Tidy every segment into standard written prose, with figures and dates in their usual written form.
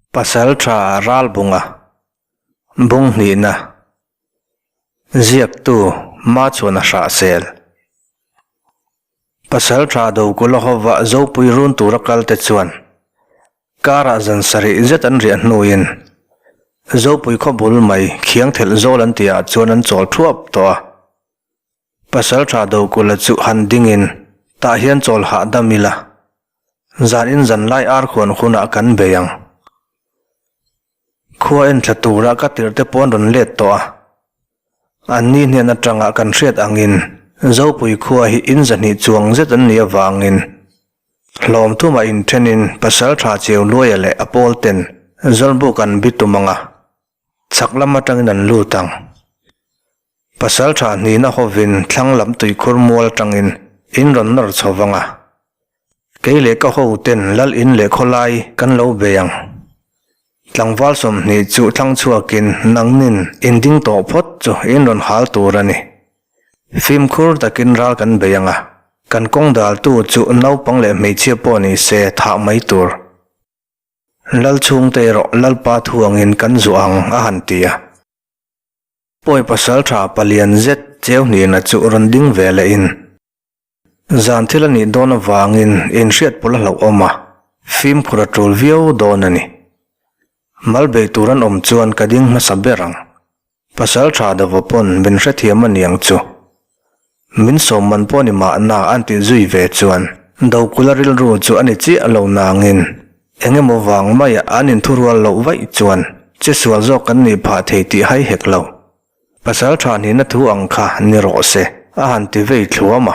Pasaltha Ralbunga bung hnihna ziaktu Machhuana Hrahsel Pasaltha Dokula hova Zopui run tura kalte chuan karah zan sarih zet an riah hnuin Zopui khaw bul mai khiang thelh zawl an tihah chuan an chawl thuap tawh a. Pasaltha Dokula chu han dingin tah hian chawl hahdam ila, zan in zan lai ar khuan hunah kan bei ang. Khua en thla tura ka tirh te pawh an rawn let tawh a, an ni hnen atanga kan hriat angin Zopui khua hi in zahnih chuang zet an nih avangin hlawm thumah inthenin Pasaltha Cheuhluaia leh a pawl ten Zawlbuk an bi tum ang a, chhak lam atangin an lut ang. Pasal tha hnihna hovin thlang lam tuikhur mual atangin in rawn nawr chho vang a, kei leh ka hoten lal in leh khawlai kan lo bei ang. Tlangval 20 chu thlang chhuakin nangnin in ding tawh phawt chu in rawn hal tur a ni. Fimkhur takin ral kan bei ang a, kan kawng daltu chu naupang leh hmeichhia pawh ni se thah mai tur. Lal chhungte erawh Lalpa thuangin kan zuah ang a han ti a. Pawi pasal tha palian zet cheu hnihna chu rawn ding ve leh in zan thil a nih dawn avangin inhriatpawlh a hlauh awm a, fimkhur a tul viau dawn a ni. Mal bei tur an awm chuan ka ding hmasa ber ang. Pasal tha dava pawn min hrethiam a niang chu. Min sawm man pawh ni mahna an tih zui ve chuan Dokula rilru chu a ni chiah lo nangin eng emaw vang maia an inthurual loh vaih chuan che sual zawk kan nih phah thei tih hai hek lo. Pasal tha hnihna thu ang kha ni rawh se a han ti vei thluam a.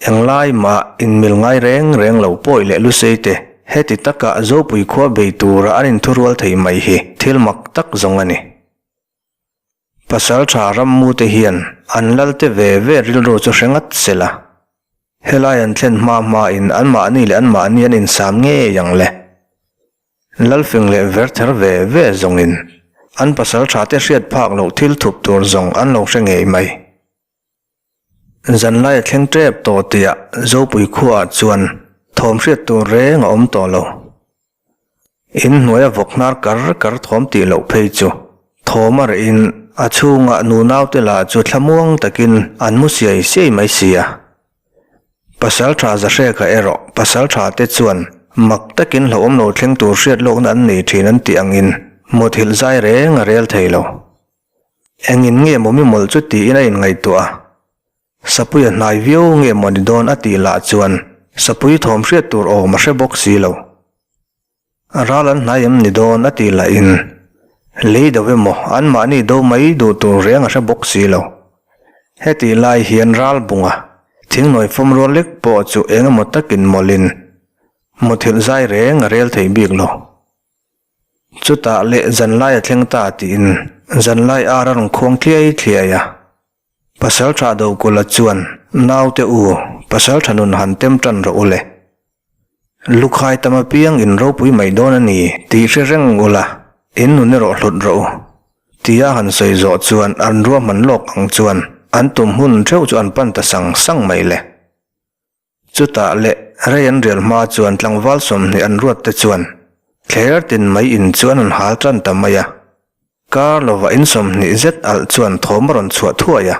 Englai mah inmil ngai reng reng lo pawi leh lusei te heti taka Zopui khua bei tura an inthurual thei mai hi thil mak tak zawng a ni. Pasal tha rammu te hian an lal te ve ve rilru chu hre ngat se la, helai an thlen hma hma in anmahni leh anmahni an insam ngei ang le. Lalfing leh verther ve ve zawng in an pasal tha te hriat phak loh thil thup tur zawng an lo hre ngei mai. Zanlai a thleng tep tawh tih ah Zopui khua ah chuan thawm hriat tur reng a awm tawh lo. In hnuaia vawk hnar kar kar thawm tih loh phei chu thawm a reh in a chhungah nunaute lah chu thlamuang takin an mu siai siai mai si a. Pasal tha Zahreka erawh pasal tha te chuan mak takin hlauhawm lo thleng tur hriat lawkna an nei thin an tih angin muthilh zai reng a rel thei lo. Engin nge maw mi mawlh chu tiin a inngaihtuah a. Sapui a hnai viau nge maw ni dawn a tih lah chuan Sapui thawm hriat tur awm a hre bawk si lo. A ral an hnai em ni dawn a tih lah in lei do emaw anmahni do mai duh tur reng a hre bawk si lo. Hetih lai hian ral bunga thingnawi fawm rual lek pawh chu eng emaw takin mawlhin muthilh zai reng a rel thei bik lo. Chutah leh zanlai a thleng ta tiin zanlai ar a rawn khuang thliai thliai a. Pasal tha Dokula chuan, Naute u, pasal tha nun han tem tan rawh u le. Lukhai tam apiang in ropui mai dawn a ni tih hre reng ula, in nun erawh hlut rawh u. Tia han sawi zawh chuan an ruahman lawk ang chuan an tum hun theuh chu an pan ta sang sang mai le. Chutah leh rei an rial hma chuan tlangval 20 an ruat te chuan thler tin mai in chuan an hal tan ta mai a. Kar lova in 20 zet alh chuan thawm a rawn chhuah thuai a.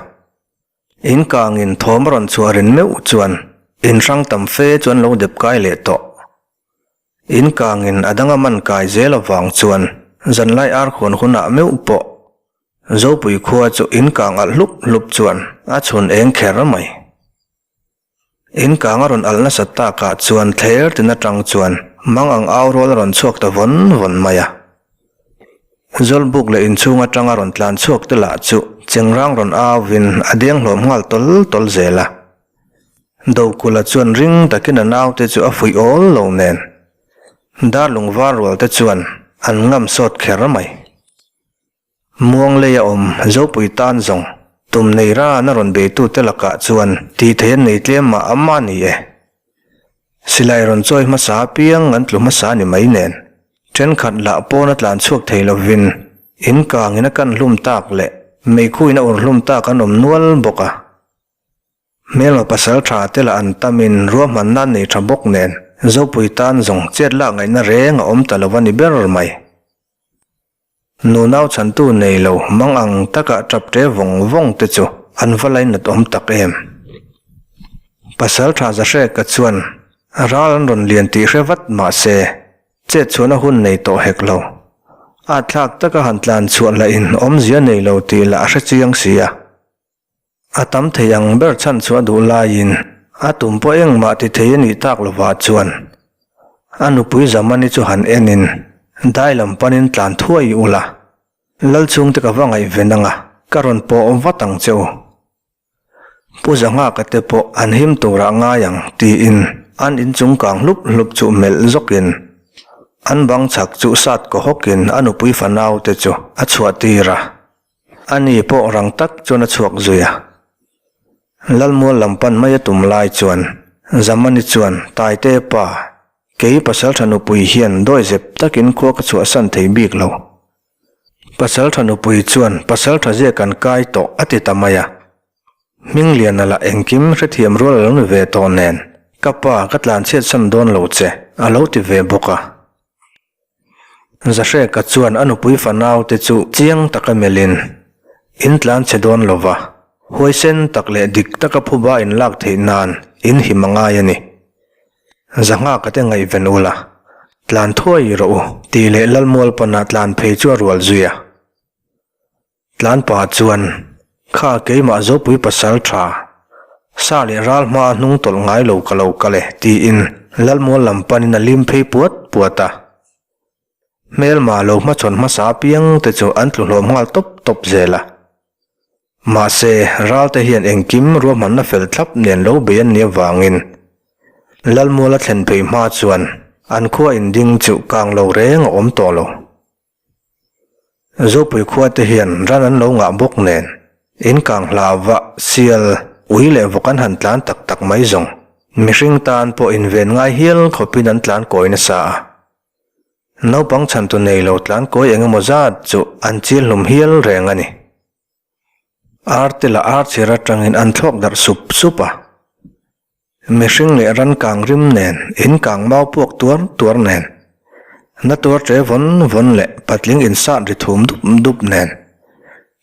In kangin thawm a rawn chhuah rin meuh chuan in hrang tam fe chu an lo dep kai leh tawh. In kangin a danga man kai zel avang chuan zanlai ar khuan hunah meuh pawh Zopui khua chu in kang alh hlup hlup chuan a chhun eng kher mai. In kang a rawn alh nasat takah chuan thler tin atang chuan mang ang au rual a rawn chhuak ta vawn vawn mai a. Zawlbuk leh inchhung atang a rawn tlan chhuak te lah chu chengrang rawn auin a deng hlawm nghal tawl tawl zel a. Dokula chuan ring takin a naute chu a fuih awl lo nen darlung var rual te chuan an ngam sawt kher mai. Muang lei a awm Zopui tan zawng tum nei ran a rawn beitute lakah chuan tih theih an nei tlem mah a mah ni e. Silai rawn chawi hmasa apiang an tlu hmasa ni mai nen thenkhat lah pawn a tlan chhuak thei lovin in kangin a kan hlum tak leh meikhuin a ur hlum tak an awm nual bawk a. Hmelma pasal tha te lah an tamin ruahmanna an nei tha bawk nen Zopui tan zawng chet lak ngaihna reng a awm ta lo a ni ber mai. Nunau chhantu nei lo mang ang taka tap ṭe vawng vawng te chu an va lainat awm tak em. Pasal tha Zahreka chuan ral an rawn lian tih hre vat mah se, chet chhuahna hun nei tawh hek lo. A thlak taka han tlan chhuah lahin awmzia nei lo tih lah a hre chiang si a. A tam thei ang ber chhan chu a duh laiin a tum pawh engmah ti thei a nih tak lovah chuan a nupui Zamani chu han enin dai lam panin tlan thuai ula, Lal chhungte ka va ngaihven anga ka rawn pawh vat ang che u. Pu Zanghaka te pawh an him turah ngai ang tiin an inchung kang hlup hlup chu melh zawkin an bang chhak chu sat kaw hawkin a nupui fanau te chu a chhuah tir a. A ni pawh rang tak chuan a chhuak zui a. Lalmual lam pan mai a tum lai chuan Zamani chuan Taite pa, kei Pasaltha nupui hian dawi zep takin khua ka chhuahsan thei bik lo. Pasaltha nupui chuan Pasaltha zia kan kai tawh a ti ta mai a. Hmingliana lah engkim hrethiam rual a lo ni ve tawh nen, Ka pa, ka tlanchhiatsan dawn lo che, a lo ti ve bawk a. Zahreka chuan a nupui fanau te chu chiang taka melhin, In tlan chhe dawn lo va, huaisen tak leh dik taka phuba in lak theih nan in him a ngai a ni. Zahnghaka te ngaihven ula, tlan thuai rawh u, tih leh Lalmualpana tlan phei chu a rual zui a. Tlanpa chuan, Kha keimah Zopui pasal tha, sa leh ral hma a hnung tawlh ngai lo ka lo kal e, tiin Lalmual lam panin a lim phei puat puat a. Hmelma lo hmachhawn hmasa apiang te chu an tlu hlawm nghal tawp tawp zel a. Mahse, ral te hian engkim ruahmanna fel thlap nen lo bei an nih avangin Lalmual a thlen phei hma chuan an khua inding chu kang lo reng a awm tawh lo. Zopui khua te hian ran an lo ngah bawk nen, in kang hla vah, sial, ui leh vawk an han tlan tak tak mai zawng. Mihring tan pawh inven ngai hial khawpin an tlan kawi nasa a. Naupang chhantu nei lo tlan kawi eng emaw zat chu an chil hlum hial reng a ni. Ar te lah ar chhir atangin an thlawk darh sup sup a. Mihring leh ran kang rim nen, in kang mau puak tuar tuar nen, na tuar ṭe vawn vawn leh patling insat ri thum dup dup nen,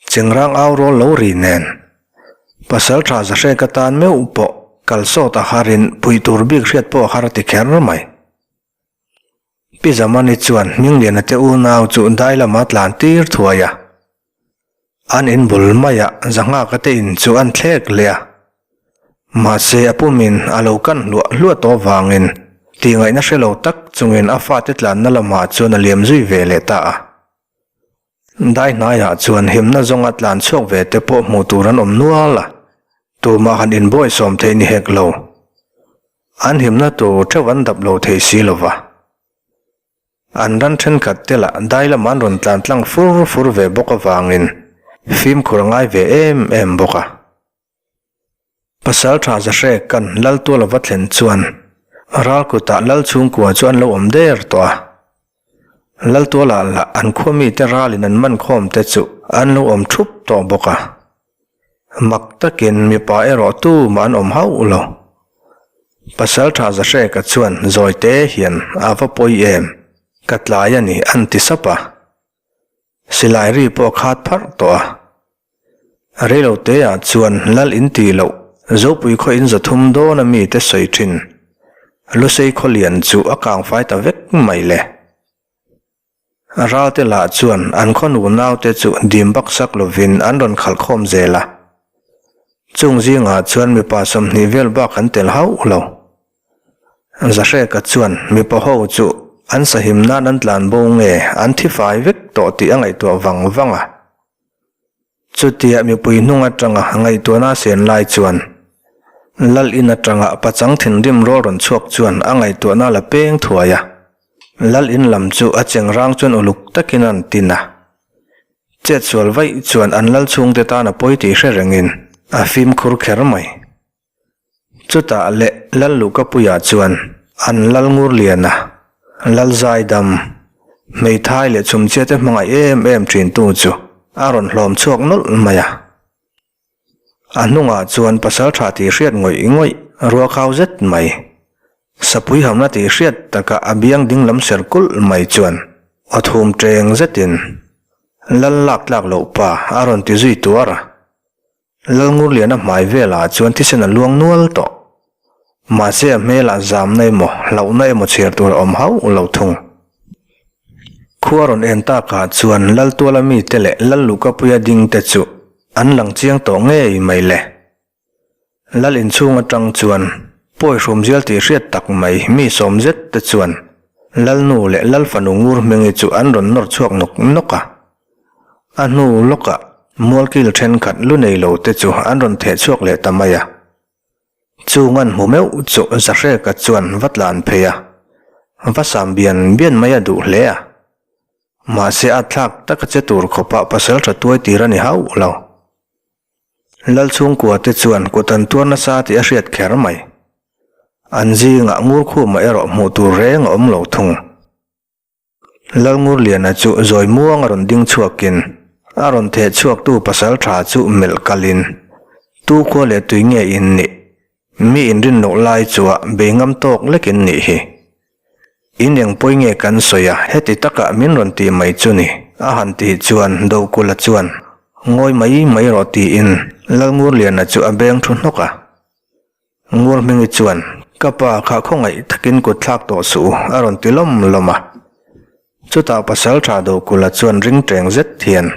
chengrang au rawl lo ri nen, pasal ṭha zahrek atan meuh pawh kal sawt a harin puih tur bik hriat pawh a har ti kher mai. Pi Zamani chuan Hmingliana te unau chu dai lama tlan tir thuai a. An in bul maiah Zanghaka te in chu an thlek leh a. Mahse a pumin a lo kan hluah hluah tawh vangin tihngaihna hre lo tak chungin a fate tlanna lamah chuan a liam zui ve leh ta a. Dai hnaiah chuan himna zawnga tlan chhuak ve te pawh hmuh tur an awm nual a, tumah han inbuaisawm theih ni hek lo. An himna tur theuh an dap lo thei si lo va. An ran thenkhat te lah dai lamah an rawn tlan tlang fur fur ve bawk avangin fimkhur a ngai ve em em bawk a. Pasal tha Zahrek kan Lal tual ava thlen chuan ral kutah Lal chhungkua chu an lo awm der tawh a. Lal tualah lah an khua mite ralin an man khawm te chu an lo awm thup tawh bawk a. Mak takin mipa erawh tumah an awm hauh lo. Pasal tha Zahreka chuan zawite hian a va pawi em, ka tlai a ni an ti sap a. Silai ri pawh a khat pharh tawh a. Reilo teah chuan Lal in tih loh Zopui khaw in 300 dawn a mite sawi thin. Lusei khaw lian chu a kang fai ta vek mai le. Ralte lah chuan an khaw nu naute chu dim bak sak lovin an rawn khalh khawm zel a. Chung zingah chuan mipa 20 vel bak an tel hauh lo. Zahreka chuan mipa ho chu an sahim nan an tlan bo nge an thi fai vek tawh tih a ngaihtuah vang vang a. Chutia mipui hnung atanga ngaihtuahna a sen lai chuan Lal in atanga pachang thinrim rawl rawn chhuak chuan a ngaihtuahna la peng thuai a. Lal in lam chu a chengrang chuan uluk takin an tin a. Chetsual vaih chuan an lal chhungte tan a pawi tih hre rengin a fimkhur kher mai. Chutah leh Lal Luhkapuia chuan an Lal Ngurliana, Lal Zaidam, hmeithai leh chhumchhiate hmangaih em em thintu chu a rawn hlawm chhuak nawlh mai a. A hnungah chuan pasaltha tih hriat ngawih ngawih ruakhau zet mai. Sapui hamna tih hriat taka a biang dinglam ser kulh mai chuan aw thum teng zetin, Lal lak tlak loh pa a rawn ti zui tuar a. Lalngurliana hmai velah chuan thisen a luang nual tawh. Mahse a hmelah zamna emaw hlauhna emaw chhiar tur a awm hauh lo thung. Khua rawn en takah chuan Laltuala mite leh Lalluhkapuia dingte chu an lang chiang tawh ngei mai le. Lal inchhung atang chuan pawi hrumzial tih hriat tak mai mi sawm zet te chuan Lalnu leh Lalfanu ngur hmingi chu an rawn nawr chhuak nawk nawk a. A hnu lawkah mualkil thenkhat lu nei lo te chu an rawn theh chhuak leh ta mai a. Chung an hmu meuh chu Zahreka chuan va tlan phei a, va sam bian bian mai a duh hle a. Mahse a thlak taka che tur khawpah pasal tha tuai tir a ni hauh lo. Lal chhungkua te chuan kut an tuar nasa tih a hriat kher mai. An zingah Ngurkhuma erawh hmuh tur reng a awm lo thung. Lal Ngurliana chu zawi muang a rawn ding chhuakin a rawn theh chhuaktu pasal tha chu melh kalin, Tu khua leh tui nge in nih? Mi inrin loh lai chuah bei ngam tawk lekin nih hi. In eng pawi nge kan sawi a, heti takah min rawn tih mai chu ni, a han tih chuan Dohkula chuan ngawi mai mai rawh tiin Lalngurliana chu a beng thu hnawk a. Ngurhmingi chuan, Ka pa kha khawngaih takin kut thlak tawh suh u, a rawn ti lawm lawm a. Chutah Pasaltha Dohkula chuan ring teng zet hian,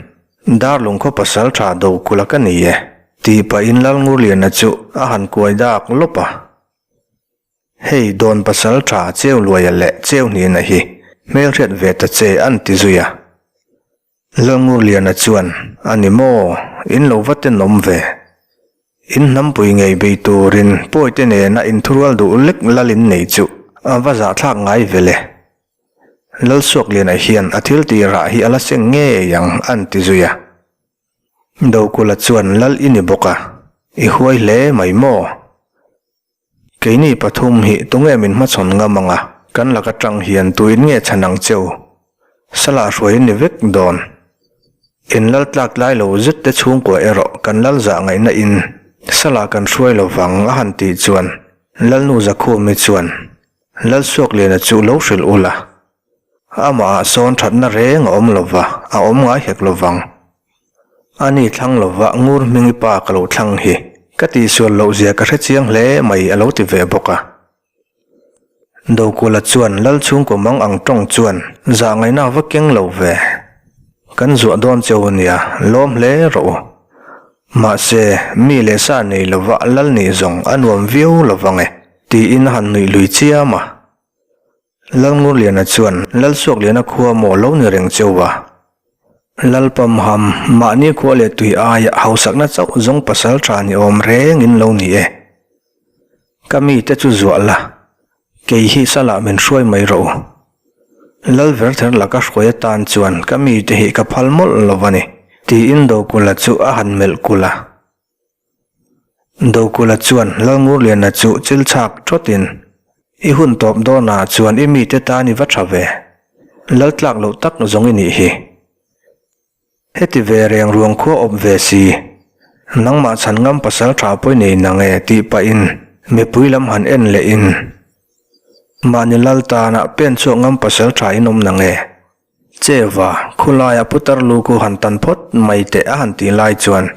Darlung khaw Pasaltha Dohkula ka ni e, tih pahin Lalngurliana chu a han kuai dak lawp a. Hei dawn pasal tha cheu luaia leh cheu hnihna hi hmelhriat ve ta che an ti zui a. Lalngurliana chuan, A ni maw, in lo va tenawm ve. In hnampui ngei bei turin pawite nena inthurual duh lek lal in nei chu a va zahthlak ngai ve le. Lalsuakliana hian a thil tih rah hi a la seng ngei ang an ti zui a. Dokula chuan lal i ni bawk a, i huai hle mai maw? Keini pathum hi tunge min hmachhawn ngam ang a, kan lak atang hian tuin nge chhan ang che u? Salah hruai in ni vek dawn. In lal tlak tlai lo zet te chhungkua erawh kan lal zah ngaihna in salah kan hruai lo vang a han tih chuan Lalnu Zakhumi chuan Lalsuakliana chu lo hrilh ula. Amah ah sawn thatna reng a awm lova, a awm ngai hek lovang. Ani thlang lova ngur hmingi pa ka lo thlang hi ka tihsual loh zia ka hre chiang hle mai a lo ti ve bawk a. Dokula chuan Lal chhungkaw mang ang tawng chuan zah ngaihna va keng lo ve. Kan zuah dawn cheu ania, lawm hle rawh u. Mahse, mi leh sa nei lova Lal nih zawng a nuam viau lovang e, tiin a han nuih lui chiam a. Lalngurliana chuan Lalsuakliana khua maw lo ni reng cheu a. Lalpamham, mahni khua leh tui aia hausakna chauh zawng pasal tha ni awm reng in lo ni e. Ka mite chu zuah la, kei hi salah min hruai mai rawh u. Lalverther laka hruai atan chuan ka mite hi ka phal mawlh lo va ni, tiin Dokula chu a han melh kulh a. Dokula chuan Lalngurliana chu chil chhak thawtin, I hun tawp dawnah chuan i mite tan i va tha ve. Lal tlak loh tak zawng i nih hi. Heti ve reng ruang khua awp ve si. Nangmah chhan ngam pasal tha pawi nei nang e tih pahin mipui lam han en lehin, Mahni lal tanah pen chhuak ngam pasal tha in awm nang e. Cheva, khulaia putar lu khu han tan phawt mai teh a han tih lai chuan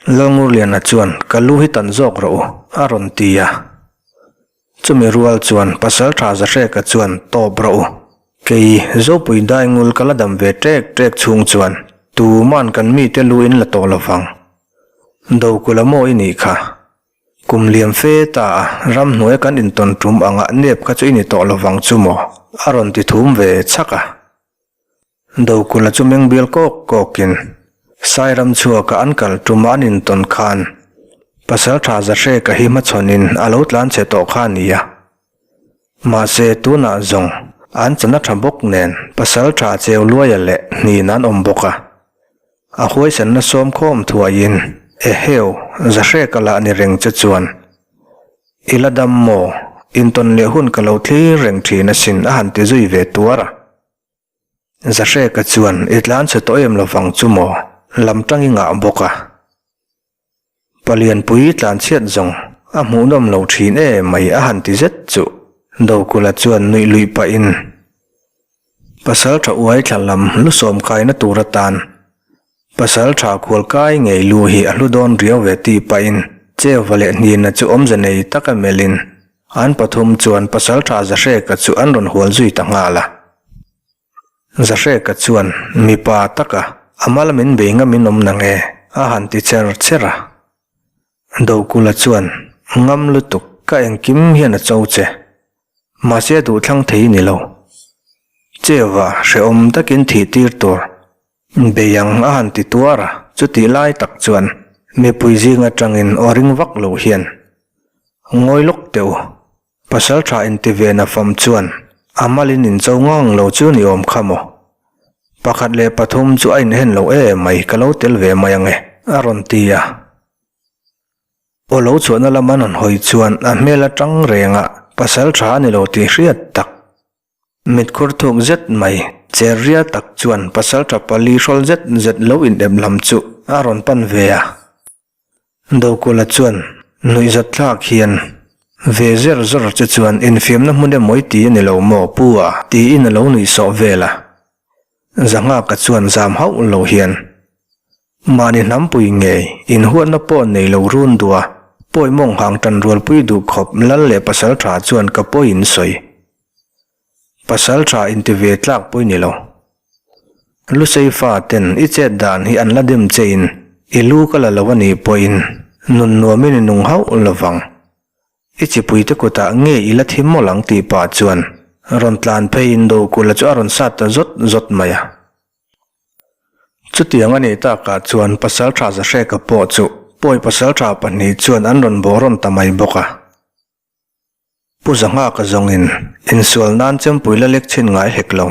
Lalngurliana chuan ka lu hi tan zawk rawh u a rawn ti a. Chumi rual chuan Pasaltha Zahreka chuan tawp rawh u. Kei Zopui Daingul ka la dam ve ṭek ṭek chhung chuan tuman kan mite lu in la tawh lovang. Dokula maw i nih kha. Kum liam fe ta a, ramhnuai kan intawn tum anga nep kha chu i ni tawh lovang chu maw? a rawn ti thum ve chhak a. Dokula chu meng bial kawk kawkin Sairam chhuaka an kal tuma an intawn khan Pasaltha Zahreka hi hmachhawnin a lo tlan chhe tawh kha a ni a. Mahse tunah zawng an chana tha bawk nen Pasaltha Cheuhluaia leh hnin an awm bawk a. A huaisanna sawm khawm thuaiin, Eheu, Zahreka lah ni reng che chuan, I la dam maw? Intawn leh hun ka lo thlir reng thin asin a han ti zui ve tuar a. Zahreka chuan, I tlan chhe tawh em lovang chu maw? Lam tang i ngah bawk a. Palianpui tlan chhiat zawng a hmuhnawm lo thin e mai a han ti zet chuh. Dokulha chuan nuih luih pahin Pasalṭha uai thla lam lu sawm kaina tur atan Pasalṭha khual kai ngei lu hi a hlu dawn riau ve tih pahin Cheuva leh Hnina chu awmze nei taka melhin an pathum chuan Pasalṭha Zahreka chu an rawn hual zui ta nghal a. Zahreka chuan mipa taka a mal min bei ngam in awm nang e a han ti cher cher a. Dokulha chuan ngam lutuk ka engkim hian a cho che. Mahse duhthlang thei ni lo. Cheuva hrehawm takin thih tir tur bei ang a han ti tuar a, chutih lai tak chuan mipui zing atangin aw ring vak lo hian ngawi lawk teh u. Pasal tha inti ve na fam chuan a malin incho ngang lo chu ni awm kha maw? Pakhat leh pathum chu a inhen lo e mai ka lo tel ve mai ange a rawn ti a. Aw lo chhuahna lam an rawn hawi chuan a hmel atang reng a pasal tha a ni lo tih hriat tak. Mitkhur thuk zet mai, cher ria tak chuan pasal tha pali hrawl zet zet lo inep lam chu a rawn pan ve a. Dokulha chuan nuihzat thlak hian, Ve zer zawr che chuan infiamna hmun emaw i ti a ni lo maw pu a? tiin a lo nuihsawh vel a. Zanghaka chuan zam hauh lo hian, Mahni hnampui ngei, inhuatna pawh nei lo run duh a, pawi mawng hang tan rualpui duh khawp lal leh pasal tha chuan ka pawi in sawi. Pasal tha inti ve tlak pawi ni lo. Lusei fa ten i chet dan hi an la dem che in, i lu ka la lo a nih pawhin nun nuamin i nung hauh lovang. I chipuite kutah nge i la thi mawlh ang tih pah chuan rawn tlan pheiin Dokulha chu a rawn sat ta zawt zawt mai a. Chutiang a nih takah chuan Pasalṭha Zahreka pawh chu pawi Pasalṭha pahnih chuan an rawn bawh rawn ta mai bawk a. Pu Zanghaka zawngin insual nan chempui la lek chhin ngai hek lo.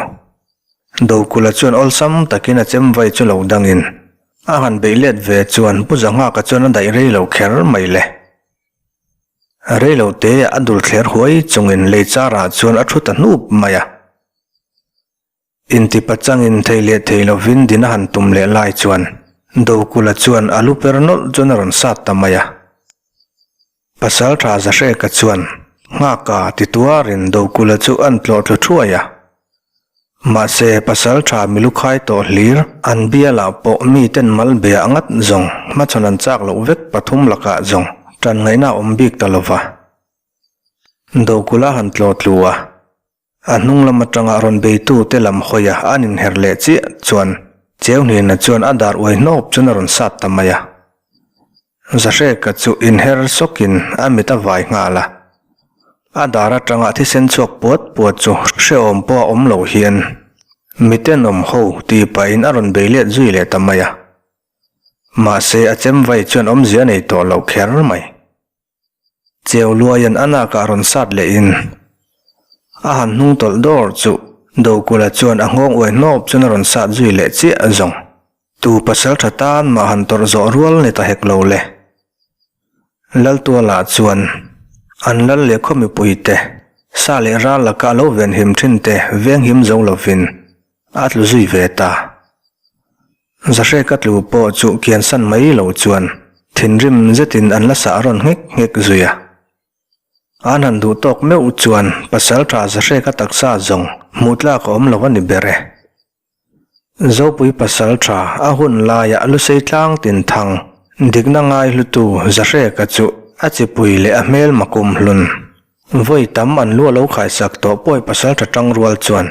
Dokulha chuan awlsam takin a chem vai chu lo dangin a han beih let ve chuan Pu Zanghaka chuan a daih rei lo kher mai le. Rei lo te a dul thler huai chungin lei charah chuan a thu ta hnup mai a. Inti pachangin thei leh thei lovin din a han tum leh lai chuan Dokulha chuan a lu per nawlh chuan a rawn sat ta mai a. Pasaltha Zahreka chuan Nghaka ti tuarin Dokulha chu an tlawh thlu thuai a. Mahse Pasaltha milukhai tawh hlir an bialah pawh miten mal bia ngat zawng hmachhawn an chak loh vek pathum lakah zawng tan ngaihna a awm bik ta lova. Dokulha han tlawh tlu a. A hnung lam atanga rawn beitu te lam hawi a an inher leh chiah chuan Cheuhnena chuan a dar uai hnawp chuan a rawn sat ta mai a. Zahreka chu inher sawkin a mit a vai nghal a. A dar atanga thisen chhuak puat puat chu hrehawm pawh a awm lo hian mitenawm ho tih pahin a rawn bei let zui leh ta mai a. Mahse a chem vai chuan awmzia nei tawh lo kher mai. Cheu luaiin a nakah rawn sat lehin a han hnung tawlh dawr chu Dokulha chuan a nghawng uai hnawp chuan a rawn sat zui leh chiah zawng. Tu pasal tha tan mah han tawrh zawh rual ni ta hek lo le. Laltuala chuan an lal leh khaw mipuite sa leh ral laka a lo venhim thin te venghim zo lovin a tlu zui ve ta. Zahreka tlu pawh chu kiansan mai lo chuan thinrim zetin an la sah rawn nghek nghek zui a. An han duh tawk meuh chuan Pasalṭha Zahreka taksa zawng hmuh tlak a awm lo a ni ber e. Zopui Pasalṭha a hun laiah Lusei tlang tin thang dikna ngai hlutu Zahreka chu a chipui leh a hmel makum hlun vawi tam an lu a lo khaisak tawh pawi Pasalṭha tangrual chuan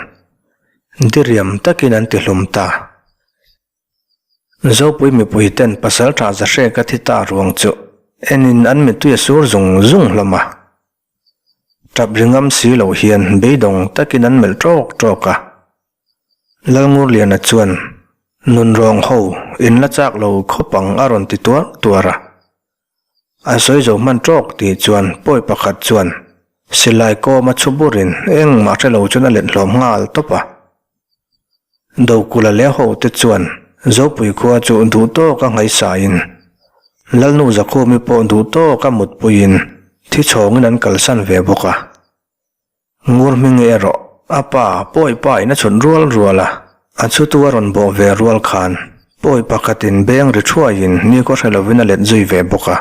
Diriam takin an ti hlum ta. Zopui mipui ten pasal tha Zahreka thi ta ruang chu enin an mittui a sur zung zung hlawm a. Tap ri ngam si lo hian beidawng takin an melh tawk tawk a. Lalngurliana chuan nunrawng ho in la chak lo khawp ang a rawn ti tuar tuar a. A sawi zo hman tawk tih chuan pawi pakhat chuan silai kawm a chhu burin engmah hre lo chuan a let hlawm nghal tawp a. Dokulha leh ho te chuan Zopui khua chu duh tawka ngaihsaiin Lalnu Zakhumi pawh duh tawka mutpuiin thi chhawngin an kalsan ve bawk a. Ngur hming erawh a pa pawi pa in a chhun rual rual a, a chhutu a rawn bawh ve rual khan pawi pakhatin beng ri thuaiin ni khaw hre lovin a let zui ve bawk a.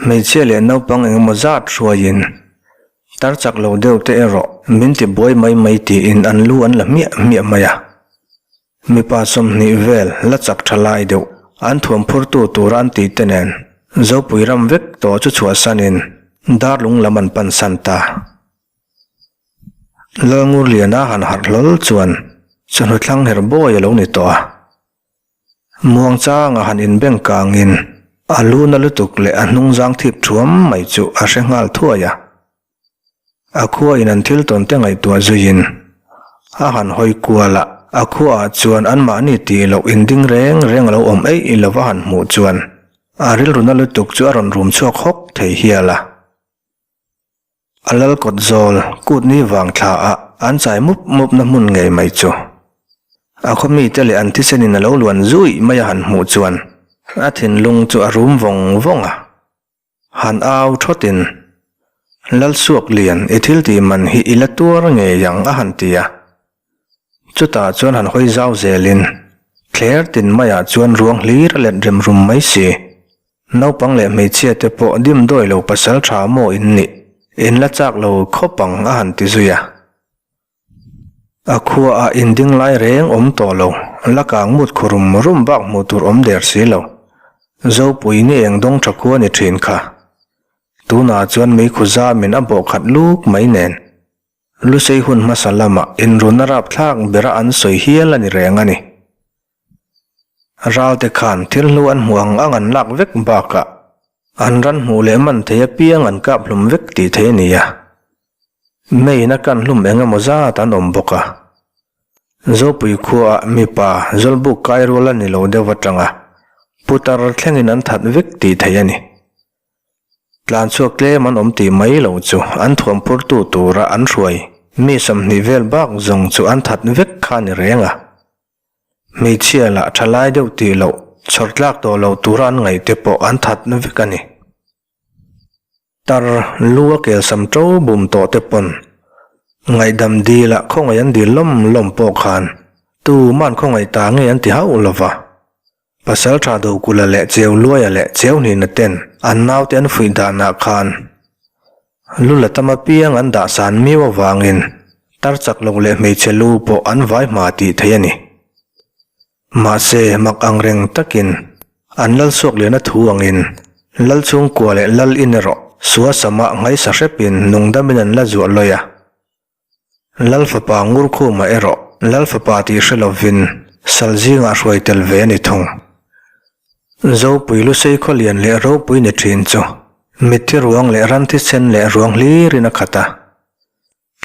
Hmeichhia leh naupang engemaw zat hruaiin. Tar chak lo deuh te erawh min ti buai mai mai tiin an lu an la hmiah hmiah mai a. Mipa 20 vel la chak tha lai deuh an thuam phurtu tura an tih te nen Zopui ram vek tawh chu chhuahsanin Darlung lam an pansan ta. Lalngurliana han harh hlawl chuan chawhnu thlang her bawi a lo ni tawh a. Muangchanga han inbeng kangin a lu na lutuk leh a hnungzang thip thuam mai chu a hre nghal thuai a. A khuain an thil tawn te ngaihtuah zuiin a han hawi kual a, a khuaah chuan anmahni tih loh inding reng reng a lo awm eih lova han hmuh chuan a rilru na lutuk chu a rawn rum chhuak hawk thei hial a. A lal kawt zawl kut ni vang thla a an chai mup mup na hmun ngei mai chu. A khaw mite leh an thisen in a lo luan zui mai a han hmuh chuan a thinlung chu a rum vawng vawng a. Han au thawt in, Lal suak lian i thil tih man hi i la tuar ngei ang a han ti a. Chutah chuan han hawi zau zel in, thler tin maiah chuan ruang hlir a let rem rum mai si. Naupang leh hmeichhia te pawh dimdawi lo pasal tha maw in nih? In la chak lo khawp ang a han ti zui a. A khua ah in ding lai reng awm tawh lo, la kang mut khu rum rum bak hmuh tur awm der si lo. Zopui ni eng dawng tha khua ni thin kha. Tunah chuan meikhu zamin a bawh khat luk mai nen. Lusei hun hmasa lamah inruna rapthlak bera an sawi hial a ni reng a ni. Ralte khan thil hlu an hmuh ang ang an lak vek bakah an ran hmuh leh man thei apiang an kap hlum vek tih theih a ni a. Meiin a kan hlum eng emaw zat an awm bawk a. Zopui khuaah mipa zawlbuk kai rual a ni lo deuh atanga putar thlengin an that vek tih theih a ni. Tlan chhuak tlem an awm tih mai lo chu an thuam phurtu tura an hruai mi 20 vel bak zawng chu an that vek kha a ni reng a. Hmeichhia lah tha lai deuh tih loh, chhawr tlak tawh lo tura an ngaih te pawh an that vek a ni. Tar lu a kelsam to bum tawh te pawn ngaihdam dil ah khawngaih an dil lawm lawm pawh khan tuman khawngaih ta nge an ti hauh lova. Pasal tha Dokula leh Cheu Luaia leh Cheu Hnina ten an naute an fuih danah khan lu la tam apiang an dah san miau avangin tar chak lo leh hmeichhe lu pawh an vai hma tih theih a ni. Mahse, mak ang reng takin an lal suak lian a thu angin lal chhungkua leh lal in erawh suasamah nghaisa hrepin nungdamin an la zuah lawi a. Lal fapa Ngurkhuma erawh Lal fapa tih hre lovin sal zingah hruai tel ve a ni thung. Zopui Lusei khawlian leh ropui ni thin chu mitthi ruang leh ran thisen leh ruang hlirin a khat a.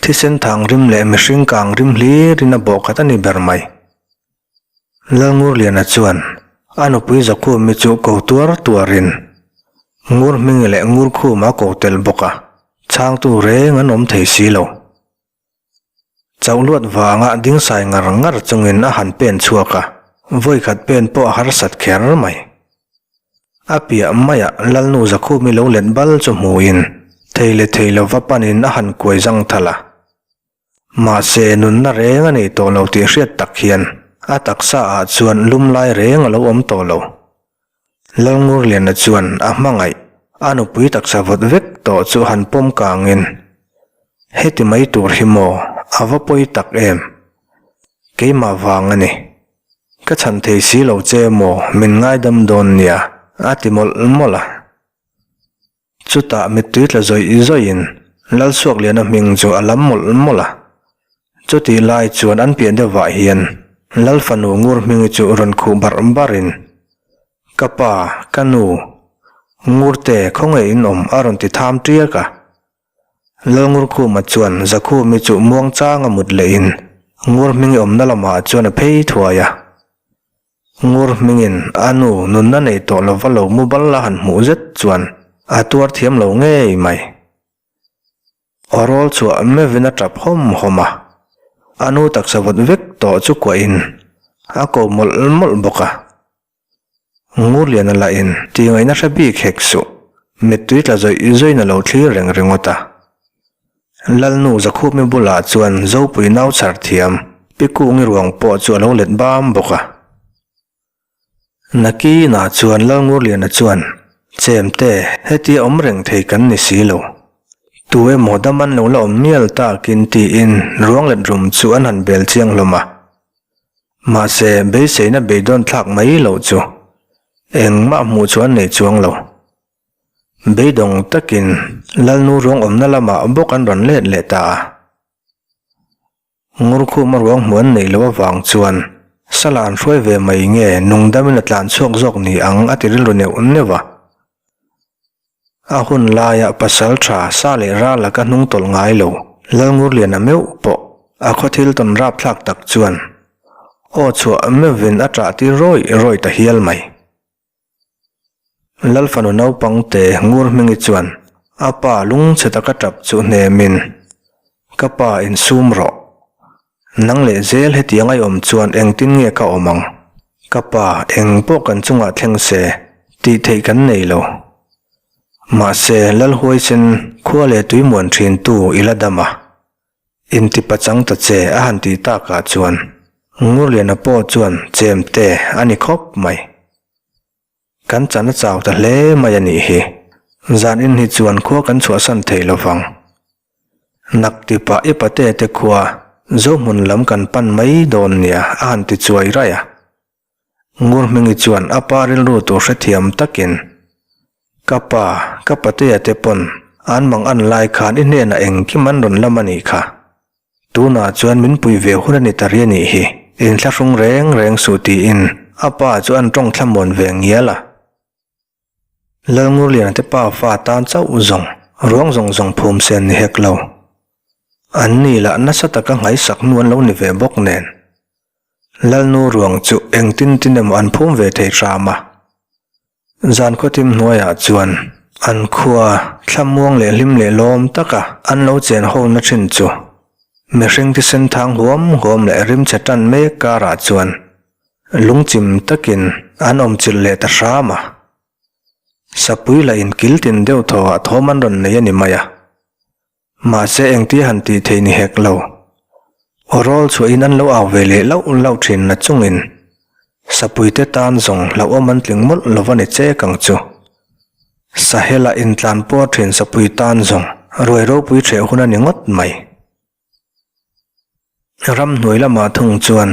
Thisen thang rim leh mihring kang rim hlirin a bawh khat a ni ber mai. Lalngurliana chuan a nupui Zakhumi chu ko tuar tuarin Ngur hming leh Ngurkhuma a ko tel bawk a, chhangtu reng an awm thei si lo. Chauh luat vanga ding sai ngar ngar chungin a han pen chhuak a, vawikhat pen pawh a harsat kher mai. A piah maiah Lalnu Zakhumi lo let bal chu hmuin thei leh thei lova panin a han kuai zang thal a. Mahse, nunna reng a nei tawh lo tih hriat tak hian a taksa ah chuan lum lai reng a lo awm tawh lo. Lalngurliana chuan a hmangaih, a nupui taksa vawt vek tawh chu han pawm kangin, Heti mai tur hi maw, a va pawi tak em? Keimah vang a ni. Ka chhan thei si lo che maw, min ngaidam dawn nia, a ti mawlh mawlh a. Chutah mittui tla zawih zawihin Lalsuakliana hming chu a lam mawlh mawlh a. Chutih lai chuan an piah deuhvah hian Lal fanu Ngur hmingi chu rawn khuh barh barhin, Ka pa, ka nu, Ngurte khawnge in awm a rawn ti tham tiak a. Lalngurkhuma chuan Zakhumi chu muangchanga mut lehin Ngur hmingi awmna lamah chuan a phei thuai a. Ngur hmingin a nu nunna nei tawh lova lo mu bal a han hmuh zet chuan a tuar thiam lo ngei mai. Aw rawl chhuah meuhin a tap hawm hawm a, a nu taksa vawt vek tawh chu kuahin a ko mawlh mawlh bawk a. Ngurliana lahin tihngaihna hre bik hek suh, mittui tla zawih zawihin a lo thlir reng ringawt a. Lalnu Zakhupmi bulah chuan Zopui nau chhar thiam Pi Kungi ruang pawh chu a lo let bam bawk a. Nakinah chuan Lalngurliana chuan, Chemte, hetia awm reng thei kan ni si lo. Tu emaw dam an lo la awm mial takin tiin ruang let rum chu an han bel chiang hlawm a. Mahse, beiseina beidawn thlak mai loh chu engmah hmuh chu an nei chuang lo. Beidawng takin Lalnu ruang awmna lamah bawk an rawn let leh ta a. Ngurkhuma ruang hmuh an neih loh avang chuan Sala an hruai ve mai nge nungdamin a tlan chhuak zawk ni ang a ti rilru neuh neuh a. A hun laia pasal tha sa leh ral laka hnung tawlh ngai lo Lalngurliana meuh pawh a khaw thil tawn rapthlak tak chuan aw chhuah meuhvin a ṭah tir rawih rawih ta hial mai. Lalfanu naupang te ngur hmingi chuan a pa lungchhe taka tap chu hnemin, Ka pa insum rawh. Nang leh zel hetiang a i awm chuan engtin nge ka awm ang? Ka pa eng pawh kan chungah thleng se tih theih kan nei lo. Mahse, Lalhuaisen khua leh tui muan thintu i la dam a. Inti pachang ta che a han tih takah chuan Ngurliana pawh chuan chem te a ni khawp mai. Kan chan a chau ta hle mai a nih hi. Zan in hi chuan khua kan chhuahsan thei lo vang. Nak ti pah i pate te khua Zohmun lam kan pan mai dawn nia a han ti chuai raih a. Ngurhmingi chuan a pa rilru tur hrethiam takin, Ka pa, ka patea te pawn an mang an lai khan i hnenah engkim an rawn lam a nih kha. Tunah chuan min pui ve hun a ni ta ri a nih hi, inthlahrung reng reng suh tiin a pa chu an tawng thlamuan ve ngial a. Lalngurliana te pa fa tan chauh zawng, ruang zawng zawng phum sen ni hek lo. An ni lah nasa taka nghaisak hnu an lo ni ve bawk nen. Lalnu ruang chu engtin tin emaw an phum ve thei hram a. Zan khawthim hnuaiah chuan an khua thlamuang leh hlim leh lawm taka an lo chen hona thin chu mihring thisen thang huam huam leh rimchhe tan mek karah chuan lungchim takin an awmchilh leh ta hram a. Sapui lah inkil tin deuh thawhah thawm an rawn nei a ni mai a. Mahse engtia han tih theih ni hek lo. Aw rawl chhuahin an lo au ve leh lauh lauh thin na chungin Sapuite tan zawng hlauhawm an tling mawlh lo va ni chek ang chu. Sahela intlan puar thin Sapui tan zawng ruai ropui hreh hun a ni ngawt mai. Ramhnuai lamah thung chuan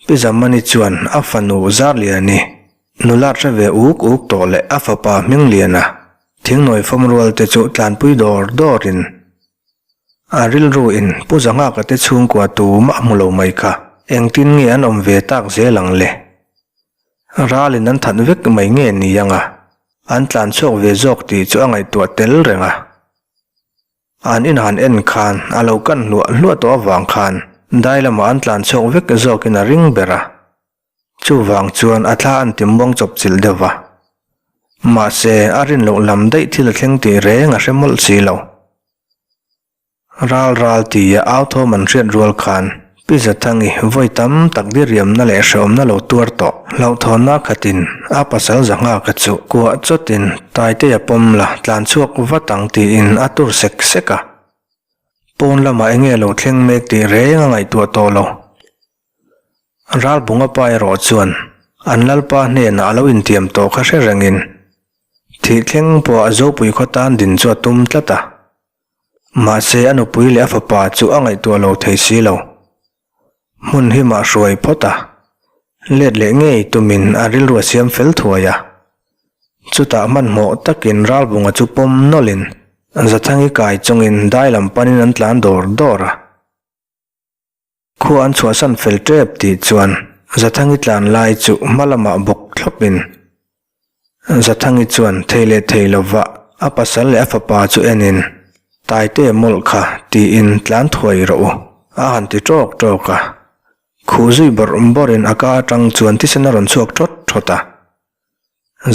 Pi Zamani chuan a fanu Zarliani nula hre ve uk uk tawh leh a fapa Hmingliana thingnawi fawm rual te chu tlanpui dawr dawrin a rilru in Pu Zanghaka te chhungkua tumah a hmu lo mai kha engtin nge an awm ve tak zel ang le? Ralin an that vek mai nge ni anga an tlan chhuak ve zawk tih chu a ngaihtuah tel reng a. An in han en khan a lo kan hluah hluah tawh avang khan dai lamah an tlan chhuak vek zawkin a ring ber a. Chuvang chuan a thla an ti muang chawp chilh deuh va. Mahse, a rin loh lam daih thil a thleng tih reng a hre mawlh si lo. Ral ral tia au thawm an hriat rual khan Pi Zathangi vawi tam tak diriamna leh hrehawmna lo tuar tawh. Hlauhthawnna khatin a pasal Zanghaka chu kuah chawtin Taitea pawm la tlan chhuak vat ang tiin a tur sek sek a. Pawn lamah enge lo thleng mek tih reng a ngaihtuah tawh lo. Ralbunga pa erawh chuan an lalpa hnenah a lo intiam tawh kha hre rengin thih thleng pawh a Zopui khaw tan din chu a tum tlat a. Mahse a nupui leh a fapa chu a ngaihtuah lo thei si lo. Hmun hi mah hruai phawt a, let leh ngei tumin a rilru a siam fel thuai a. Chutah hmanhmawh takin Ralbunga chu pawm nawlhin Zathangi kai chungin dai lam panin an tlan dawr dawr a. Khua an chhuahsan fel tep tih chuan Zathangi tlan lai chu hma lamah bawk thlawpin Zathangi chuan thei leh thei lova a pasal leh a fapa chu enin Taite mawlh kha tiin tlan thuai rawh u a han ti tawk tawk a. Khuh zui bawrh bawrhin a ka atang chuan thisen a rawn chhuak thawt thawt a.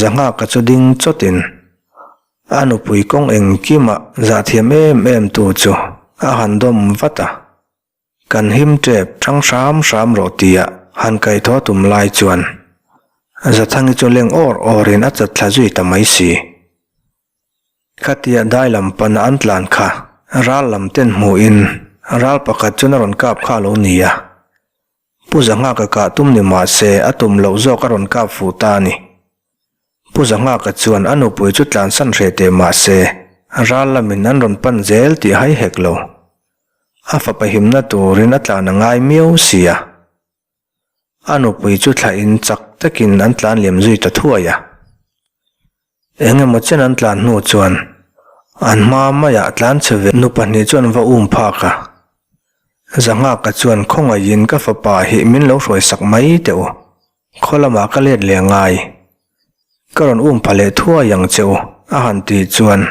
Zanghaka chu ding chawtin a nupui kawng engkima zahthiam em em tu chu a han dawm vat a. Kan him tep thang hram hram rawh tia han kaithaw tum lai chuan Zathangi chu leng awr awrin a chat thla zui ta mai si. Khatia dai lam pana an tlan kha ral lam ten hmuhin ral pakhat chuan a rawn kap kha a lo ni a. Pu Zanghaka kah tum ni mah se a tum loh zawk a rawn kap fuh ta a ni. Pu Zanghaka chuan a nupui chu tlansan hreh teh mah se. Ral lamin an rawn pan zel tih hai hek lo. A fapa himna turin a tlan a ngai miau si a. A nupui chu thlahin chak takin an tlan liam zui ta thuai a. Eng emaw chen an tlan hnu chuan an hma maiah tlan chhe ve nu pahnih chu an va um phak a. Zanghaka chuan khawngaihin ka fapa hi min lo hruaisak mai teh u. Khaw lamah ka let leh ngai. Ka rawn um pha leh thuai ang che u, a han tih chuan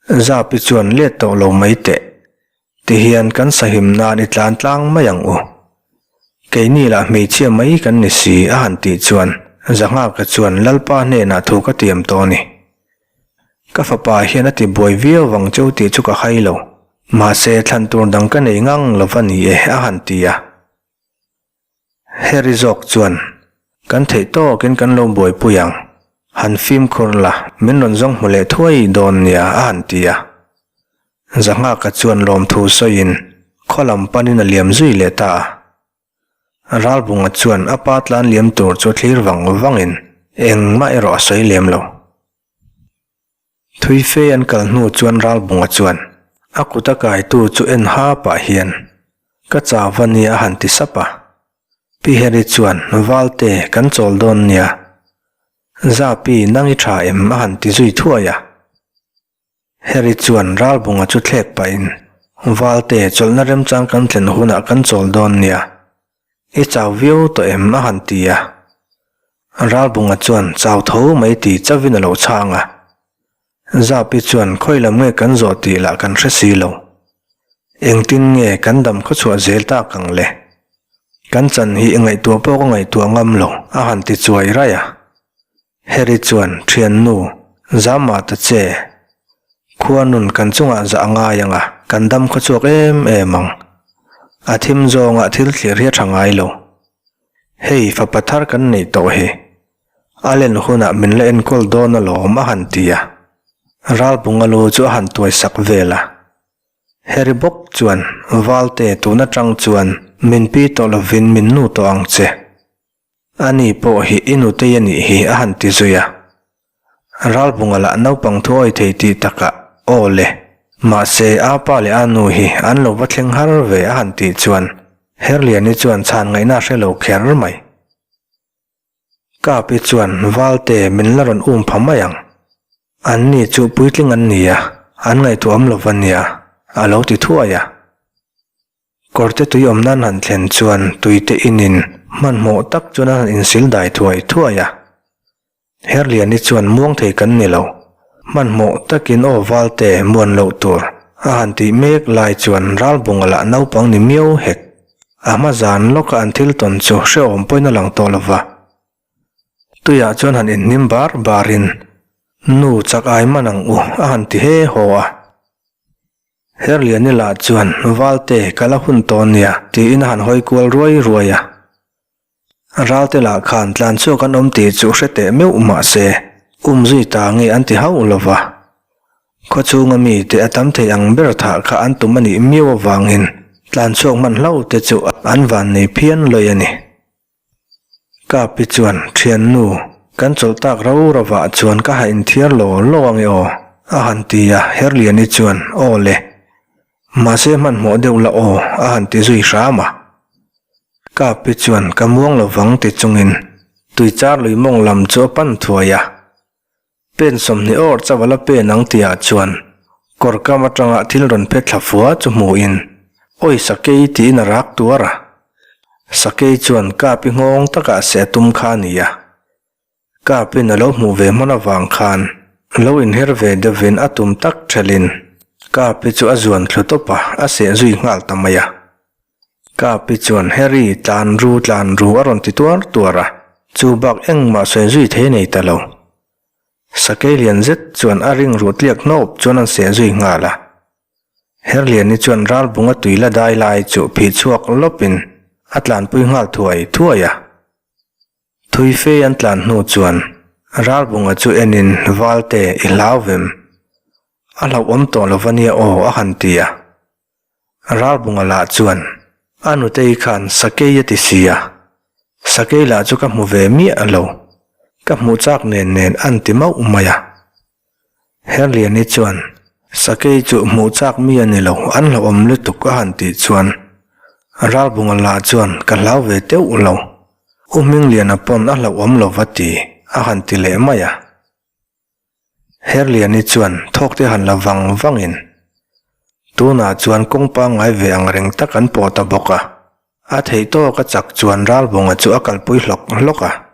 Zapi chuan let tawh lo mai teh. Tihian kan sahim nan i tlan tlang mai ang u. Keini lah hmeichhia mai kan ni si, a han tih chuan Zanghaka chuan Lalpa hnenah thu ka tiam tawh a ni. Ka fapa hian a ti buai viau vang cheu tih chu ka hai lo. Mahse thlan tur dang ka nei ngang lo va ni e, a han ti a. Harry zawk chuan, Kan theih tawkin kan lo buaipui ang. Han fimkhur la, min rawn zawng hmu leh thuai dawn nia, a han ti a. Zanghaka chuan lawmthu sawiin khaw lam panin a liam zui leh ta a. Ralbunga chuan a pa tlan liam tur chu thlir vang vangin engmah erawh a sawi lem lo. Thui fe an kal hnu chuan Ralbunga chuan a kut a kaitu chu en ha pah hian, Ka chau va nia a han ti sap a. Pi Heri chuan, Valte, kan chawl dawn nia. Zapi, nang i tha em? a han ti zui thuai a. Heri chuan Ralbunga chu thlek pahin, Valte, chawlhna remchang kan thlen hunah kan chawl dawn nia. I chau viau tawh em? a han ti a. Ralbunga chuan chau tho mai ti chauvin a lo chhang a. Zapi chuan khawi lam nge kan zawh tih lah kan hre si lo. Engtin nge kan dam khawchhuah zel tak ang le? Kan chan hi ngaihtuah pawh ka ngaihtuah ngam lo, a han ti chuai raih a. Harry chuan, Thiannu, zam mah ta che. Khua nun kan chungah zah a ngai ang a, kan dam khawchhuak em em ang. A thim zawngah thil thlir hi a tha ngai lo. Hei, fapa thar kan neih tawh hi. A len hunah min la enkawl dawn alawm a han ti a. Ralbunga lu chu a han tuai sak vel a. Harry bawk chuan, Valte, tun atang chuan min pi tawh lovin min nu tawh ang che. Ani pawh hi i nutei a nih hi a han ti zui a. Ralbunga lah naupang thu awi thei tih takah, Aw le, mahse a pa leh a nu hi an lo va thleng har ve a han tih chuan Herliani chuan chhan ngaihna a hre lo kher mai. Kapi chuan Valte min la rawn um pha mai ang. An ni chu puitling an ni a, an ngaihtuah awm lo va nia, a lo ti thuai a. Kawrte tui awm nan han thlen chuan tuite inin hmanhmawh tak chuan an han insil dai thuai thuai a. Herliani chuan muang thei kan ni lo, hmanhmawh takin aw Valte muan loh tur a han tih mek lai chuan Ralbunga lah naupang ni miau hek. A hma zan lawka an thil tawn chu hrehawm pawhin a lang tawh lo va. Tuiah chuan han inhnim bar barin, Nu chak ai man ang u a han ti he haw a. Herliani lah chuan, Valte, ka la hun tawh nia, tiin a han hawi kual ruai ruai a. Ralte lah khan tlan chhuak an awm tih chu hre teh meuh mah se, um zui ta nge an ti hauh lo va. Khawchhunga mite a tam thei ang ber thah kha an tum a nih miau avangin tlan chhuak hman hlau te chu an van nei phian lawih a ni. Kapi chuan, Thiannu, kan chawlh tak ro rovah chuan ka ha inthiar lo lo ang e aw, a han ti a, Herliani chuan, Aw le, mahse hmanhmawh deuh la aw, a han ti zui hram a. Kapi chuan, Ka muang lovang ti chungin tuichar lui mawng lam chu a pan thuai a. Pen 20 awr chauh a la pen ang tihah chuan kawr kam atanga thil rawn phet thla fua chu hmuhin, Awi Sakei tiin a rak tuar a. Sakei chuan Kapi nghawng takah seh a tum kha a ni a. Kapin a lo hmuh ve hman avang khan lo inher ve deuhin a tum tak thelhin Kapi chu a zuan thlu tawp a, a seh zui nghal ta mai a. Kapi chuan Harry, tlan ru, tlan ru a rawn ti tuar tuar a, chu bak engmah sawi zui thei nei ta lo. Sakei lian zet chuan a ring ruh tliak hnawp chuan an seh zui nghal a. Herliani chuan ralbunga tui la dai lai chu phih chhuak lawpin a tlanpui nghal thuai thuai a. Thui fe an tlan hnu chuan ralbunga chu enin Valte i hlau vem. A hlauhawm tawh lo va nia aw a han ti a. Ralbunga lah chuan, A nutei khan Sakei a ti si a, Sakei lah chu ka hmu ve miah lo, ka hmuh chak nen nen an ti mauh mai a. Herliani chuan, Sakei chu hmuh chak mi a ni lo, an hlauhawm lutuk a han tih chuan Ralbunga lah chuan ka hlau ve teuh lo. U Hmingliana pawn a hlauhawm lo va ti a han ti leh mai a. Herliani chuan thawk te han la vang vangin tunah chuan kawng pangngai ve ang reng tak an pawh ta bawk a. A theih tawk a chak chuan Ralbunga chu a kalpui hlawk hlawk a.